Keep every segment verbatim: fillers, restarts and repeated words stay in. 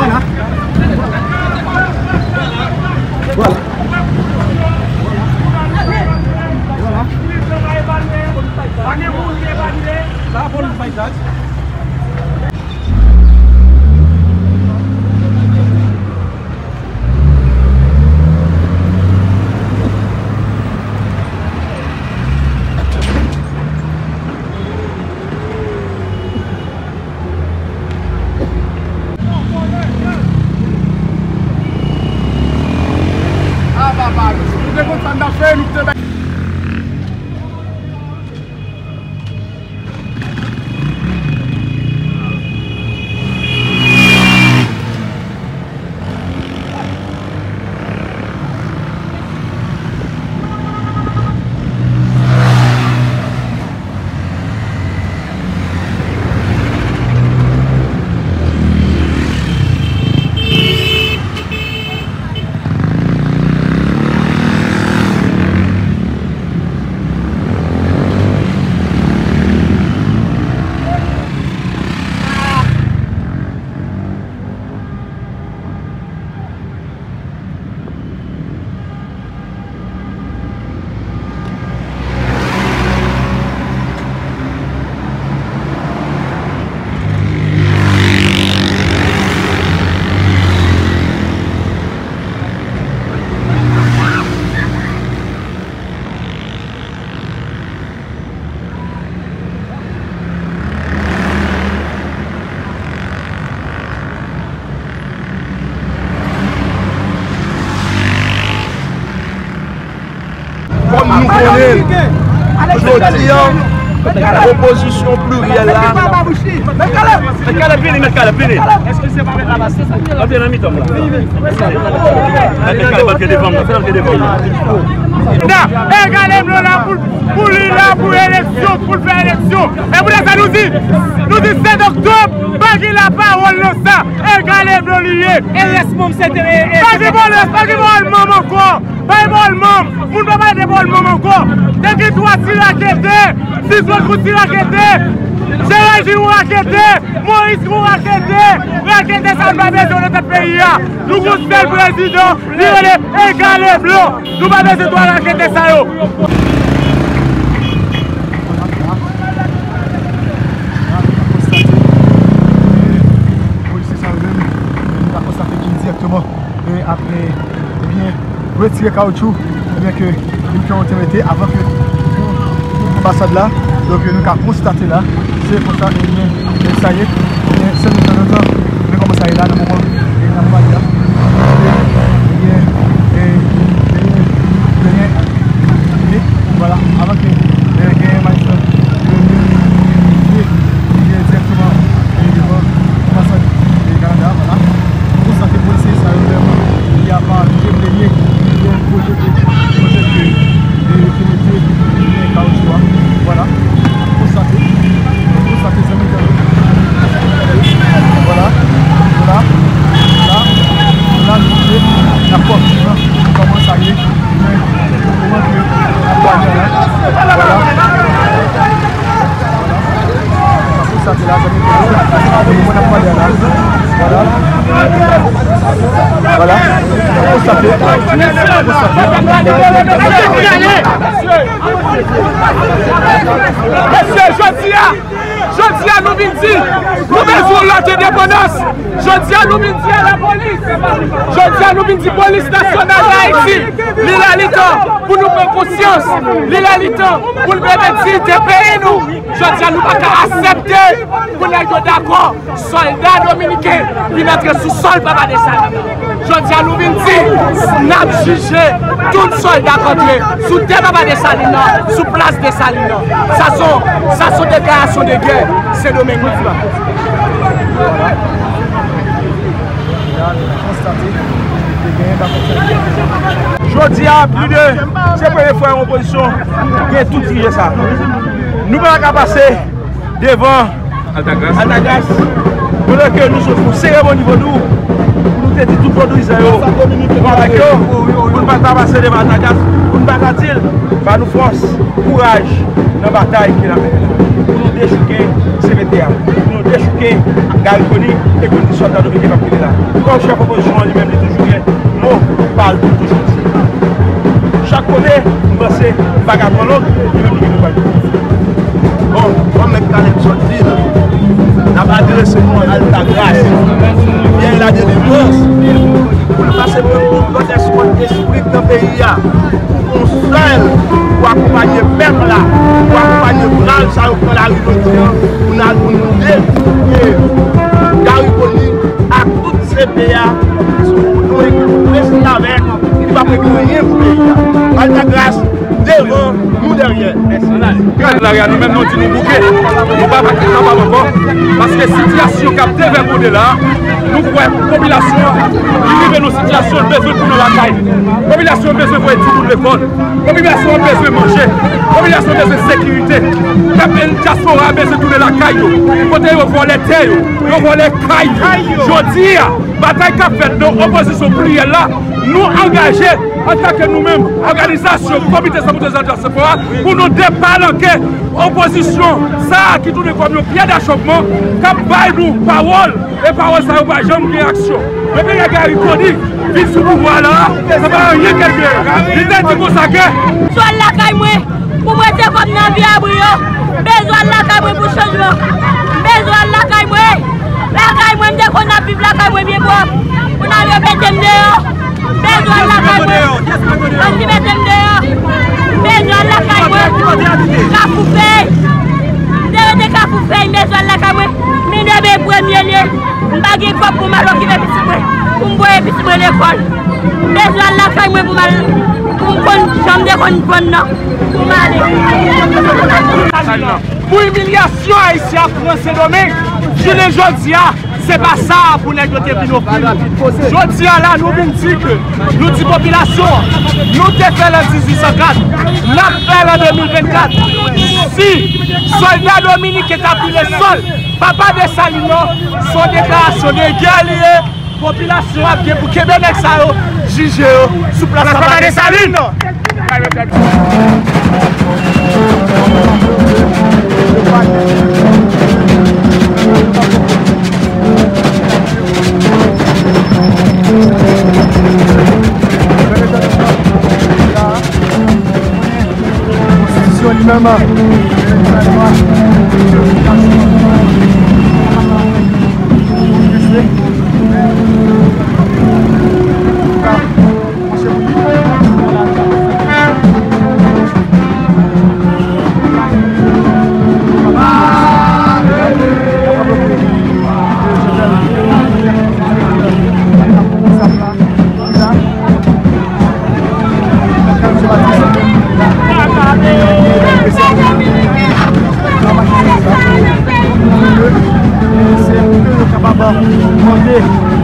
Voilà. Voilà. Voilà. Sa a police fight that. Ah, papa, nou te konn sa n t ap fè, nou te bay. Kòm nou konnen, jodi a, opozisyon pliryèl la. Mèt Kalèb, vini, Mèt Kalèb, vini. Antre nan mitan m la. Mèt Kalèb, antre devan m la, fè l antre devan m la. Egale Blan la pou, pou li la, pou eleksyon, pou l fè eleksyon. E poutèt sa nou di, nou di sèt oktòb, pa gen lapawòl nan sa. Egale Blan li ye. E rès manm se te, e, e, pa gen pawòl, pa gen pawòl manm ankò. Pa gen pawòl manm. Moun pa pale de pawòl manm ankò. Te gen twa ti raketè, Sizon kou ti raketè, Jeray Giraud raketè, Moïse Gros raketè. Raketè sa nou pa bezwen nan tèt peyi a. Nou gon sèl prezidan, li rele Egale Blan. Nou pa bezwen twa raketè sa yo. Polisye sa yo menm, nou ka konstate ki dirèkteman, e, ap, e, ebyen, retire kawotchou, ebyen, ke militè yo te mete avan ke anbasad la. Donk, nou ka konstate la, se konsa, ebyen, e, sa ye, ebyen, sèl nou tanzantan, men kòman sa ye la, nan moman, e, n ap pale la. Ebyen, e, ebyen, ebyen, ebyen, vwala, avan ke, e, genyen majistra, e, e, e, dirèkteman, e, devan anbasad, e, Kanada, vwala. Nou konstate polisye sa yo vrèman, y a pa de plenye, y a kote ke, kote ke, e, yo te mete, e, kawotchou a. Vwala. Konstate. Konstate, zanmi, zanmi. Vwala. Vwala. Vwala. Vwala, nou rive. N ap kontinye. Kòman sa ye? Men, kòman ke n ap pale la? Vwala. Sa se sa ki la, zanmi. Mwen ap pale la. Vwala. Vwala. Sa se sa ki la. Mesye, jodi a, jodi a nou vin di, nou bezwen yon lòt endepandans. Jodi a nou vin di a lapolis. Jodi a nou vin di polis nasyonal Dayiti, li lè li tan pou nou pran konsyans. Li lè li tan pou nou mete diyite peyi nou. Jodi a nou pa ka aksepte pou nèg yo dakò sòlda dominiken vin antre sou sòl Papa Desalin. Jodi a nou vin di, n ap jije tout sòlda k antre sou tè Papa Desalin nan, sou plas Desalin nan. Sa se, sa se deklarasyon de gè Sendomeng. Jodi a, plis de, se premye fwa yon opozisyon gen tout fije sa. Nou pa ka pase devan Altagras. Altagras. Pandan ke nou sot fè seremoni vodou, pou nou te di tout vodouyizan yo, ansanm avèk yo, pou n pa ta pase devan Altagras, pou n pa ta di l, ba nou fòs, kouraj nan batay ke n ap mennen la. Pou nou dechouke C V T a, pou nou dechouke Gary Conille e konn ki sòlda dominiken k ap rete la. Kòm chèf opozisyon an li menm, li toujou gen mo pa l pou l toujou di. Chak kote, m panse, m pa ka pran long, li menm li gen mo pa l pou l di. Bon, kòm Mèt Caleb sot di l, n ap adrese nou Altagras, pyè la delivrans, pou l pase pran tout lòt eskòt espri k nan peyi a, pou yon sèl, pou akonpanye pèp la, pou akonpanye braz sa yo pran lari jodi a, pou n al pou nou detwi Gary Conille ak tout C P A, sou yon ekip restavèk ki p ap regle anyen pou peyi a. Altagras, devan, nou dèyè. Mèsi. Gade lari a, nou menm nou di nou bouke. Nou pa kapab ankò. Paske sitiyasyon k ap devègonde la, nou kwè popilasyon an li rive nan sitiyasyon l bezwen tounen lakay. Popilasyon an bezwen voye timoun lekòl. Popilasyon an bezwen manje. Popilasyon an bezwen sekirite. Pèp dyaspora a bezwen tounen lakay yo. Kote yo vòlè tè yo, yo vòlè kay yo. Jodi a, batay k ap fèt nan opozisyon pliryèl la, nou angaje antanke nou menm, òganizasyon Komite San Pou San Dyaspora, pou nou depalanke opozisyon sa a ki tounen kòm yon pyè dachòkman, k ap bay nou pawòl, e pawòl sa yo pa janm gen aksyon. Depi lè Gary Conille vin sou pouvwa la, se pa anyen ke l gen. Li te di konsa ke bezwen al lakay mwen pou m rete kòm nan vi abri yo. Bezwen al lakay mwen pou chanjman. Bezwen al lakay mwen. Lakay mwen, m te konn ap viv lakay mwen byen pwòp. Kounye a yo mete m deyò. Bezwen al lakay mwen. Ann ki mete m deyò. Bezwen al lakay mwen. Kafou Fèy. M te rete Kafou Fèy, m bezwen al lakay mwen. Men demen premye lye, m pa gen kòb pou m al okipe pitit mwen, pou m voye pitit mwen lekòl. M bezwen al lakay mwen pou m al, pou m konn jan m te konn vann nan, pou m ale. Pou imilyasyon Ayisyen ap pran Sendomeng, jounen jodi a, se pa sa pou nèg yo te vin ofri nou. Jodi a la, nou vin di ke nou di popilasyon an, nou te fè l an dizuit san kat, n ap fè l an de mil vennkat. Si sòlda dominiken ta pile sòl Papa Desalin nan, se yon deklarasyon de gè li ye. Popilasyon ap gen pou kenbe nèg sa yo, jije yo sou plas Papa Desalin nan. Konstitisyon li menm,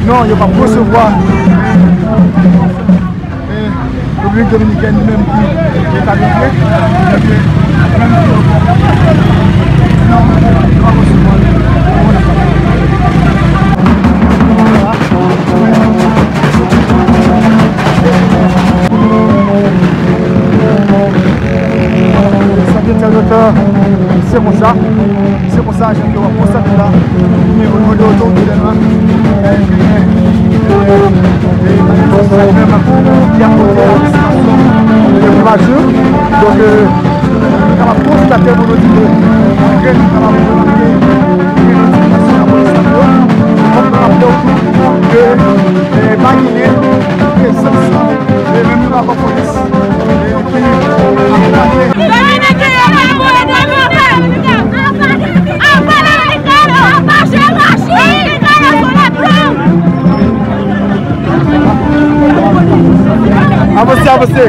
non, yo p ap resevwa. Repiblik Dominikèn li menm ki, ki etabli, se konsa. Se konsa, jan ke w ap konstate la, men o nivo de otorite la, e, e, e, ki ap pote a destinasyon de privati. Donk, e, nou kapab konstate pou nou di ke malgre nou kapab remake gen modifikasyon nan polis la yo, fòk nou raple w tou ke, e, pa genyen prezans, e, menm yon rapò polis. Avanse, avanse.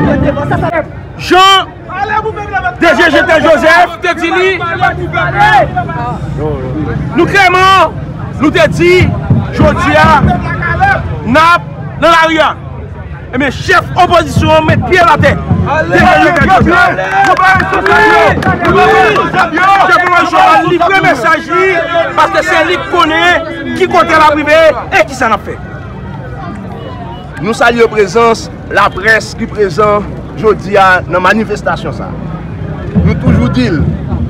Jan D G Jeté Joseph te di li, nou klèman, nou te di, jodi a, n ap nan lari a. Ebyen, chèf opozisyon an met pye l atè. Devan yo, yo, yo, yo ba responsab yo. Yo ba responsab yo. Chèf opozisyon an livre mesaj li, paske se li k konnen ki kote l ap rive e kisa n ap fè. Nou salye prezans laprès ki prezan jodi a nan manifestasyon sa a. Nou toujou di l,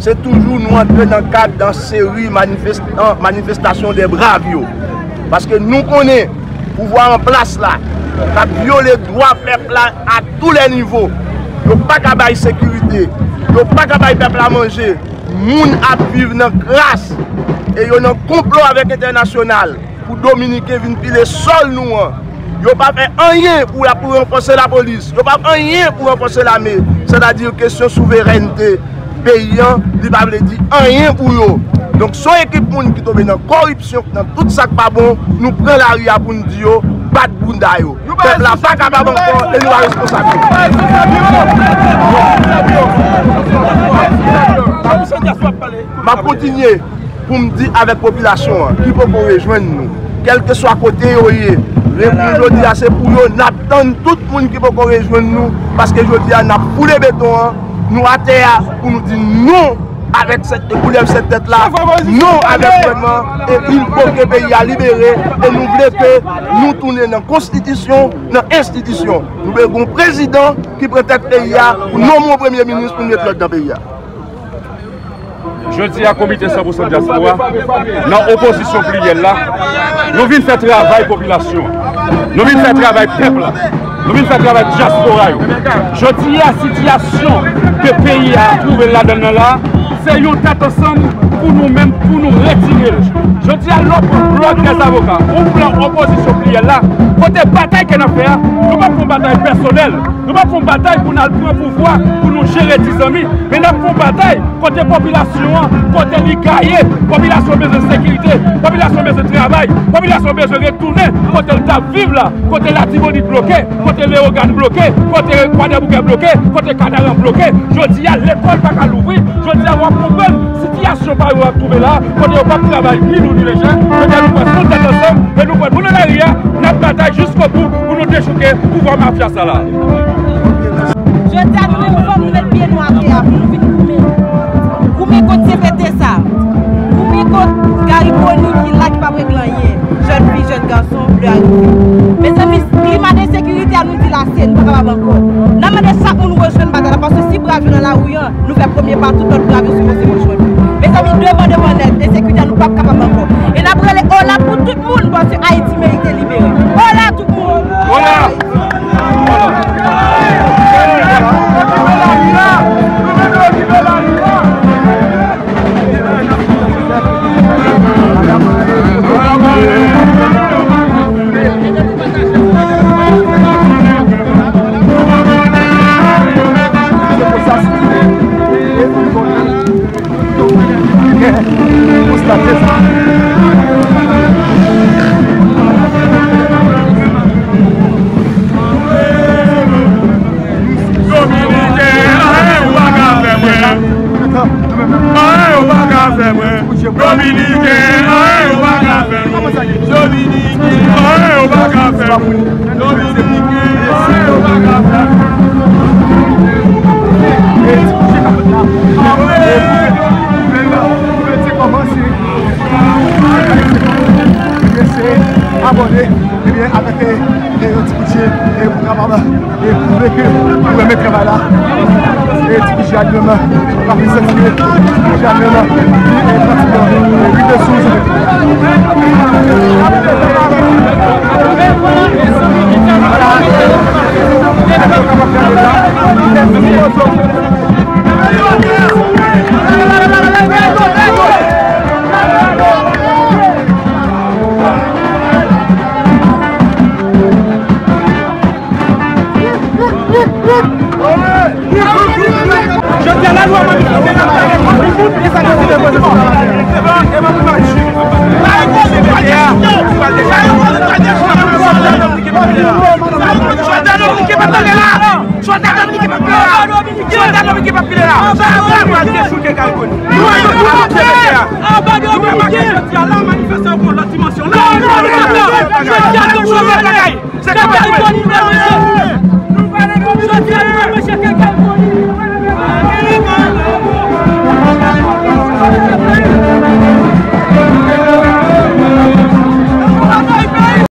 Se toujou nou antre nan kad yon seri manifestan, manifestasyon dè brav yo. Paske nou konnen pouvwa an plas la k ap vyole dwa pèp la a tou lè nivo. Yo pa ka bay sekirite. Yo pa ka bay pèp la manje. Moun ap viv nan kras e yo nan konplo avèk entènasyonal pou Dominiken vin pile sòl nou an. Yo pa fè anyen pou, pou ranfòse lapolis. Yo pa fè anyen pou ranfòse lame. Sètadi kesyon souverènte peyi an, li pa vle di anyen pou yo. Donk, se yon ekip moun ki tonbe nan kòripsyon, nan tout sa k pa bon, nou pran lari a pou n di yo, bat bounda yo. Pèp la pa kapab ankò e nou pa responsab yo. M ap kontinye pou m di avèk popilasyon an ki poko rejwenn nou, kèlkeswa kote yo ye, repons jodi a se pou yo, n ap tann tout moun ki poko rejwenn nou, paske jodi a n ap foule beton an, nou atè a pou nou di non avèk sèt, koulèv sèt tèt la, non avèk gouvènman, e il faut que peyi a libere, e nou vle ke nou tounen nan konstitisyon, nan enstitisyon. Nou bezwen yon prezidan ki pran tèt peyi a, pou nonmen yon premye minis pou n met lòd nan peyi a. Jodi a, Komite san pou san Dyaspora, nan opozisyon pliryèl la, nou vin fè travay popilasyon an. Nou vin fè travay pèp la. Nou vin fè travay dyaspora yo. Jodi a, sitiyasyon ke peyi a twouve l ladan l nan la, se yon tèt ansanm pou nou menm, pou nou retire l. Jodi a, lè w pran Blòk dèzavoka, yon plan opozisyon pliryèl la, kote batay ke n ap fè a, nou p ap fè yon batay pèsonèl. Nou p ap fè yon batay pou n al pran pouvwa, pou nou jere ti zanmi, men n ap fè yon batay kote popilasyon an, kote li gaye, popilasyon bezwen sekirite, popilasyon bezwen travay, popilasyon bezwen retounen kote l t ap viv la, kote Latibonit bloke, kote Leyogàn bloke, kote Kwadèboukè bloke, kote Kanaran bloke. Jodi a, lekòl pa ka louvri. Jodi a, w ap konprann sitiyasyon pa yo ap twouve la, kote yo p ap travay ni nou ni lejan, kote nou pran tout tèt ansanm, e nou pran nou nan lari a, n ap batay jiskobou pou nou dechouke pouvwa mafya sa la. Jodi a, nou menm fanm, nou met pye nou atè a pou nou vin goumen. Goumen kont C P T sa. Goumen kont Garry Conille ki la, ki p ap regle anyen. Jèn fi, jèn gason, lè a rive. Mezanmi, klima de ensekirite a, nou di l ase, nou pa kapab ankò. N ap mande chak moun rejwenn batay la, paske si brav yo nan lari an, nou fè premye pa, tout lòt brav yo sipoze rejwenn nou. Mezanmi, devan, devan nèt, ensekirite a, nou p ap kapab ankò. E n ap rele ola pou tout moun, paske Ayiti merite libere. Ola tout moun! Ola! Dominiken, anyen ou pa ka fè mwen. Anyen ou pa ka fè mwen. Dominiken, anyen ou pa ka fè mwen. Dominiken, anyen ou pa ka fè mwen. Dominiken, anyen ou pa ka fè mwen. Abòne, ebyen, avèk, e, e, yon ti kout je, e, pou kapab, e, pwouve ke ou renmen travay la. E, ti kout je a li menm, w ap santi ke ti kout je a li menm, li, e, pratikman, e, rive sou zòn. Jodi a la nou ap manifeste nan kare pou tout e sa nou di depoze. Sòlda Dominiken pa tande la! Sòlda Dominiken pa tande la! Sòlda Dominiken pa tande la!